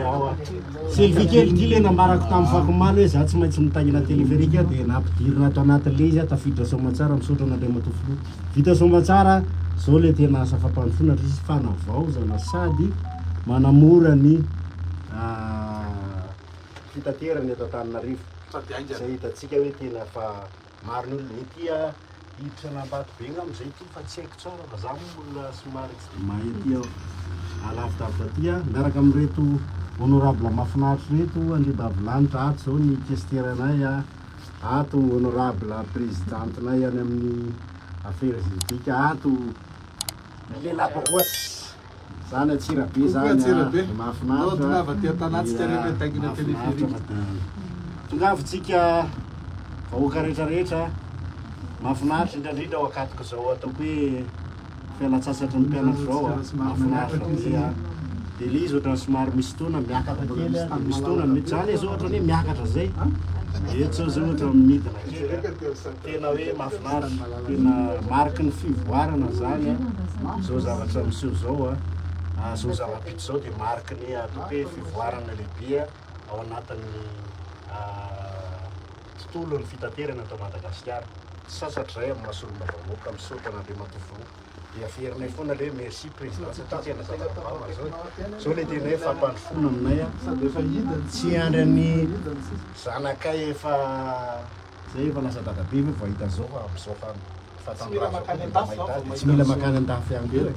Ao a. Selfie kely ity le nambarako tamin'ny fakomaly hoe za tsy maintsy mitaingina téléphérique dia nampidirina ato anatin'le izy aho tafiditra soamatsara misaotra an'Andriamatoa Filoha. Vita soamatsara zao le tena asa fampandrosoana satria izy fanavaozana sady manamora ny fitaterana eto Antananarivo. Sady haingana. Izay hitantsika hoe tena fa maro ny olona ety a hiditra an'Ambatobe angamba izay ity fa tsy haiko tsara fa za moa olona somary tsy dia mahay aty aho alavidavitra aty a miaraka amin'ireto honorable mahafinaritra ireto Andriambavilanitra ato izao ny questeur-nay a ato honorable présidente-nay any amin'ny affaires juridiques ato lehilahy bogosy Zany Antsirabe zany Antsirabe. a, mahafinaritra. Tongava aty an-tanàntsika Ya, rehefa hitaingina mahafinaritra téléphérique. fa dia Tongava tsika vahoaka rehetra rehetra. Mahafinaritra indrindra indrindra ao akatoko izao ataoko hoe fialantsasatry ny mpianatra izao a. Mahafinaritra be a. Dia ilay izy ohatran'ny somary misy taona miakatra kely a, dia misy taona mety zany izy ohatran'ny hoe miakatra zay. Eto zao zay ohatran'ny midina kely a. Tena hoe mahafinaritra, tena mariky ny fivoarana zany a, zao zavatra miseho zao a, zao zava-bita zao dia mariky ny ataoko hoe fivoarana lehibe ao anatin'ny tontolon'ny fitaterana eto Madagasikara. Tsy sasatra izay amin'ny maha solombavambahoaka, misaotra an'Andriamatoa Filoha. Dia averinay foana le hoe merci président satria tena zava-goavana zao e. Zao le tena hoe fampandrosoana aminay a. Tsy hiandry an'ny zanakay efa Zay efa lasa dadabe ve vao hahita an'izao fa amin'izao fa Tsy mila mankany an-dafy zao vao Tsy mila mankany an-dafy ihany koa.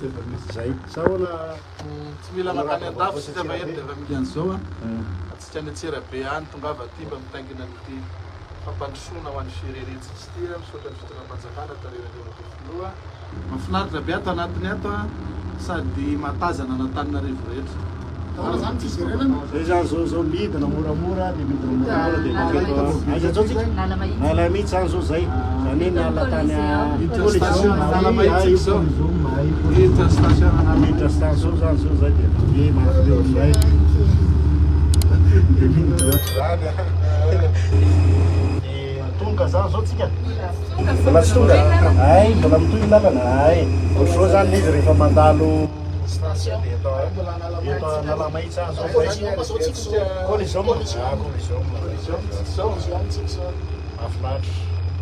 Zay. Sa ahoana? Tsy mila mankany an-dafy isika fa eto dia efa misy an'izao a. Antsika any Antsirabe any tongava aty mba mitaingina an'ity fampandrosoana ho an'ny firenentsika ity a. Misaotra ny fitondram-panjakana tarihan'Andriamatoa Filoha. Mahafinaritra be ato anatiny ato a, sady mahatazana an'Antananarivo rehetra. Ahoana zany fiverenana? Zay zany zao zao midina moramora dia midina moramora dia mankeo a. Aiza zao tsika? Analamahitsy zany zao zay. Zany hoe niala tany a Miditra station Analamahitsy Ay, zao. Coliseum, ay, Miditra station Analamahitsy. Miditra station zany zao zay dia mandeha mankeo amin'izay. Dia miditra ohatr'izany a. Dia tonga zany zao tsika? Mbola tsy tonga? Ay, mbola mitohy ny lalana. Ay, ohatr'izao zany izy rehefa mandalo station dia eto eto Analamahitsy any zao zay. Coliseum. Ah, Coliseum. Mahafinaritra.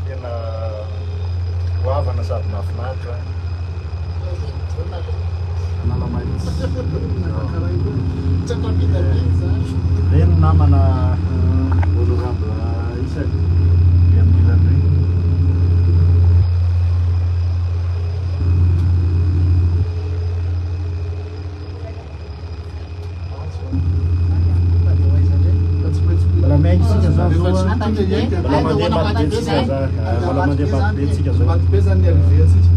Tena goavana sady mahafinaritra. Analamahitsy. Reny namana honorable isany ry amin'ny ilany ry. Mbola miainga isika zany zao a. Mbola mandeha Ambatobe tsika za. Mbola mandeha Ambatobe tsika zao. Ambatobe zany ny arrivée antsika.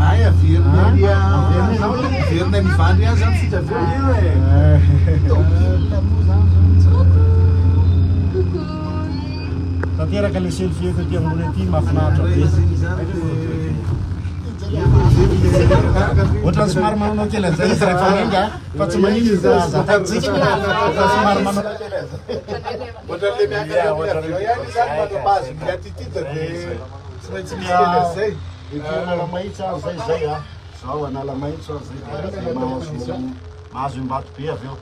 Ay, averina ary averina any Ivandry ihany zany tsika avy eo. Tanteraka le selfie eto aty ambony aty, mahafinaritra be. Ohatran'ny somary manao kely an'izay izy rehefa miainga fa tsy maninona izy raha zakaintsika fa somary manao kely an'izay. Ohatran'le miakatra amin'ny avion ihany izy zany manao base ny attitude dia tsy maintsy misy kely an'izay. Ety Analamahitsy aho zay zay a. Zao Analamahitsy aho zay dia mahazo mahazo Ambatobe avy eo.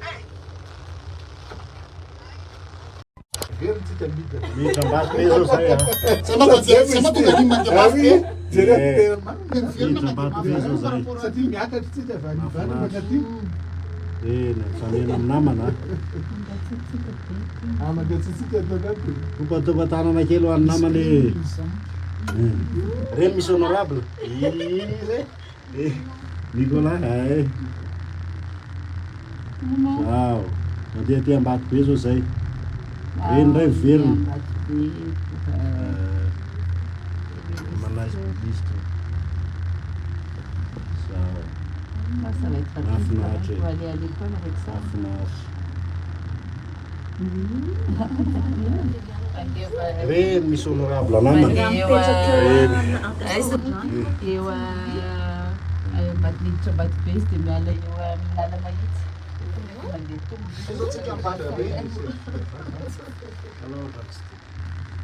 Verintsika midina. Miditra Ambatobe zao zay a. Sama tonga any Mandevafy be. Jereo terme. Miditra Ambatobe zao zay. Satria miakatra tsika avy any Ivandry mankaty. Eny, mifanena amin'ny namana. Ah, mandeha tsitsika ato anaty. Topatopa tanana kely ho an'ny namana e. Reny misy honorable. Izy. Eh, Nicolas, ay. Zao. Mandeha aty Ambatobe zao zay. Reny indray miverina. Malaise bouddhiste. Zao. Mahafinaritra e. Mahafinaritra. Reny misy honorable namana. Reny. Eo Ambatobe Ambatobe izy dia miala eo amin'ny lala-mahitsy. Mandeha tongotra.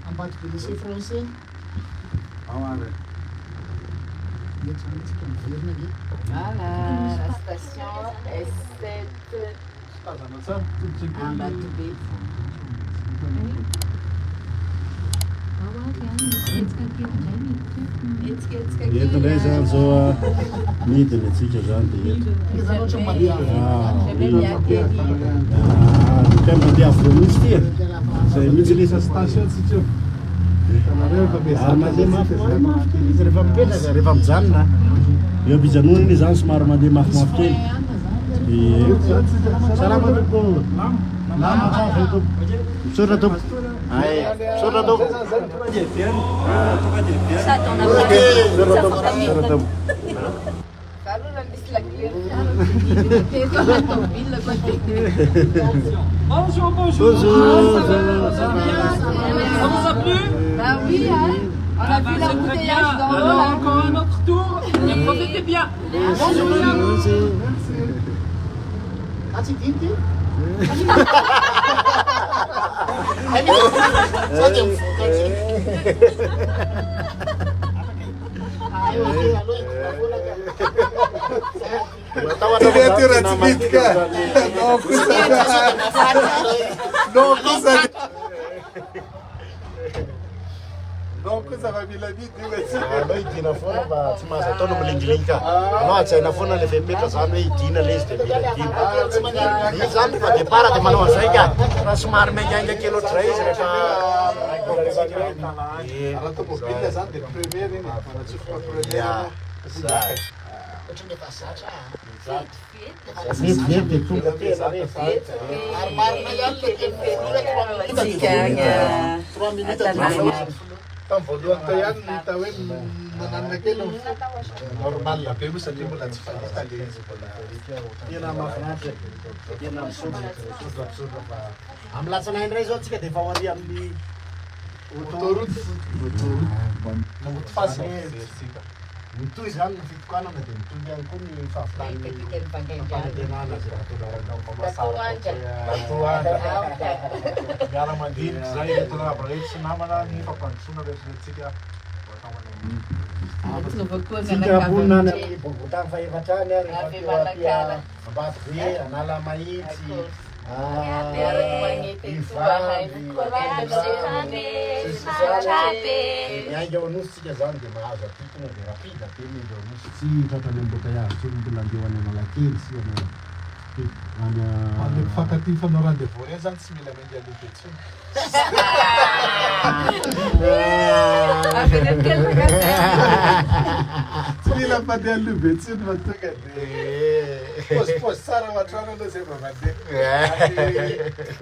Ambatobe lycée français. Ao ary. Mety mihitsy miverina nge. Voilà, la station. S7 Tazana tsara. Todika kely. Ambatobe. Hetsiketsika kely. Eto indray zany zao a, midina atsika zany dia eto. Tika zany ohatra mandeha Ah, Jamais miatery. Ah, tena mandeha avy eo mihitsy ty e. Zay mihitsy Lasa station tsika io. Hitanareo efa Ary miezaka mandeha mafy tsika zany. mafy kely izy rehefa mipetraka, rehefa mijanona. Eo am-pijanonana izy zany somary mandeha mafimafy kely. Ie. Eto zany tsika. Salama tompoko. Lama tsara zay tompoko. Misaotra tompoko. Ay, misaotra tompoko. Tonga dia heverina. Tonga dia heverina. Sady on a Misaotra pas tompoko. Misaotra tompoko. Valona misy lakile fiara. Teto tomobile koa ty. Bonjour, bonjour. Bonjour. Ah, ça va, Ça ça va. va bien. Ça vous a plu? Bah oui, hein. On a Ah vu bah, c'est très l'embouteillage bien. d'en haut Alors, là. encore un autre tour. Et profitez bien. Bonne journée à vous. Ah, tsy diny ty? Sao dia mivoaka kely. Ah, ok, aloha entina foana ka. Tena tena tsy mety ka. Non kosa. Non kosa. Non kosa fa mila midy io e. Anao idina foana fa tsy mahazo atao no milingilingy ka. Anao hajaina foana le fepetra zany hoe idina le izy dia mila idina. Izy zany rehefa départ dia manao an'izay ka. Raha somary miaingainga kely ohatr'izay izy rehefa Ie. Raha tomobile zany dia première iny. Manatsofoka première. Ya. Zay. Ohatran'ny efa zatra ah. Vetivety dia tonga tena re. Ary marina ihany le teny voalohany trois minutes Tsika agny. Trois minutes Atanàna. Tamin'ny voalohany tao ihany no hita hoe nananina kely ny fo. Normal be moa satria mbola tsy fahita le izy mbola. Tena mahafinaritra. Tena misaotra, misaotra, misaotra fa amin'ny latsinainy indray zao tsika dia efa ho ary amin'ny Autoroute. Autoroute. Namoty fasy tsika. Mitohy zany ny fitokanana dia mitohy ihany koa ny fahavitan'ny fampanantenana zay Miara-mandinika zay eto rehetra sy namana ny fampandrosoana rehetra Tsika mponina any amin'ny boriborintany fahefatra any ary Avy rehefa teo aty Manakara. Ambatobe, Analamahitsy, Miaraka magnety Ivandry, miainga ao Anosy tsika zany dia mahazo aty tonga dia rapide be miainga ao Anosy. Tsy tratran'ny embouteillage intsony mbola andeha ho any Analakely sy any any An'le mpifankatia fanao rendez-vous reny zany tsy mila miainga aloha be intsony. Tsy mila mandeha aloha be intsony fa tonga dia pôzipôzy tsara ao an-trano aloha zay vao mandeha. Na ny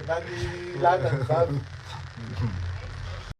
na ny lahy na ny vavy.